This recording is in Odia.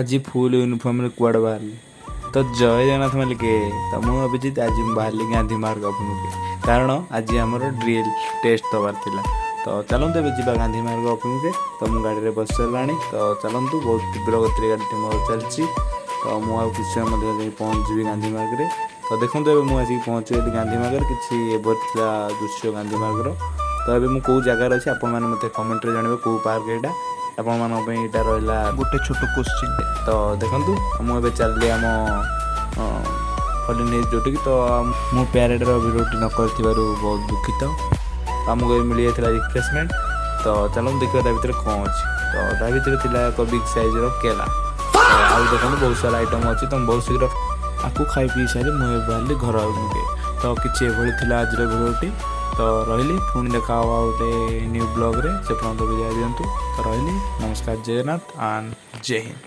ଆଜି ଫୁଲ୍ ୟୁନିଫର୍ମରେ କୁଆଡ଼େ ବାହାରିଲି? ତ ଜୟ ଜଗନ୍ନାଥ ମାଲିକେ। ତ ମୁଁ ଅଭିଜିତ, ଆଜି ମୁଁ ବାହାରିଲି ଗାନ୍ଧୀ ମାର୍ଗ ଅଭିମୁଖେ, କାରଣ ଆଜି ଆମର ଡ୍ରିଲ୍ ଟେଷ୍ଟ ଦେବାର ଥିଲା। ତ ଚାଲନ୍ତୁ, ଏବେ ଯିବା ଗାନ୍ଧୀ ମାର୍ଗ ଅଭିମୁଖେ। ତ ମୁଁ ଗାଡ଼ିରେ ବସି ସାରିଲାଣି। ତ ଚାଲନ୍ତୁ, ବହୁତ ତୀବ୍ର ଗତିରେ ଗାଡ଼ିଟି ମୋର ଚାଲିଛି। ତ ମୁଁ ଆଉ କିଛି ସମୟ ମଧ୍ୟ ଯାଇ ପହଞ୍ଚିଯିବି ଗାନ୍ଧୀ ମାର୍ଗରେ। ତ ଦେଖନ୍ତୁ, ଏବେ ମୁଁ ଆସିକି ପହଞ୍ଚିଗଲି ଗାନ୍ଧୀ ମାର୍ଗରେ। କିଛି ଏଭଳି ଥିଲା ଦୃଶ୍ୟ ଗାନ୍ଧୀ ମାର୍ଗର। ତ ଏବେ ମୁଁ କେଉଁ ଜାଗାରେ ଅଛି, ଆପଣମାନେ ମୋତେ କମେଣ୍ଟରେ ଜଣାଇବେ କେଉଁ ପାର୍କ ଏଇଟା। ଆପଣମାନଙ୍କ ପାଇଁ ଏଇଟା ରହିଲା ଗୋଟେ ଛୋଟ କୋଶ୍ଚିନ୍। ତ ଦେଖନ୍ତୁ, ମୁଁ ଏବେ ଚାଲିଲି ଆମ ଫଲିନ୍ ହିଲ୍ସ ଯେଉଁଠିକି। ତ ମୁଁ ପ୍ୟାରେଡ଼ର ଭିଡ଼ିଓଟି ନ କରିଥିବାରୁ ବହୁତ ଦୁଃଖିତ। ତ ଆମକୁ ଏବେ ମିଳିଯାଇଥିଲା ରିଫ୍ରେଶମେଣ୍ଟ। ତ ଚାଲନ୍ତୁ ଦେଖିବା ତା ଭିତରେ କ'ଣ ଅଛି। ତ ତା ଭିତରେ ଥିଲା ଏକ ବିଗ୍ ସାଇଜ୍ର କେଲା। ତ ଆଉ ଦେଖନ୍ତୁ, ବହୁତ ସାରା ଆଇଟମ୍ ଅଛି। ତ ମୁଁ ବହୁତ ଶୀଘ୍ର ଆକୁ ଖାଇ ପିଇ ସାରି ମୁଁ ଏବେ ବାହାରିଲି ଘର ଅଭିମୁଖେ। ତ କିଛି ଏଭଳି ଥିଲା ଆଜିର ଭିଡ଼ିଓଟି। ତ ରହିଲି, ପୁଣି ଦେଖା ହେବ ଆଉ ଗୋଟେ ନ୍ୟୁ ବ୍ଲଗ୍ରେ। ସେ ପର୍ଯ୍ୟନ୍ତ ବିଦାୟ ଦିଅନ୍ତୁ। ତ ରହିଲି, ନମସ୍କାର, ଜୟ ଜଗନ୍ନାଥ ଆଣ୍ଡ ଜୟ ହିନ୍ଦ।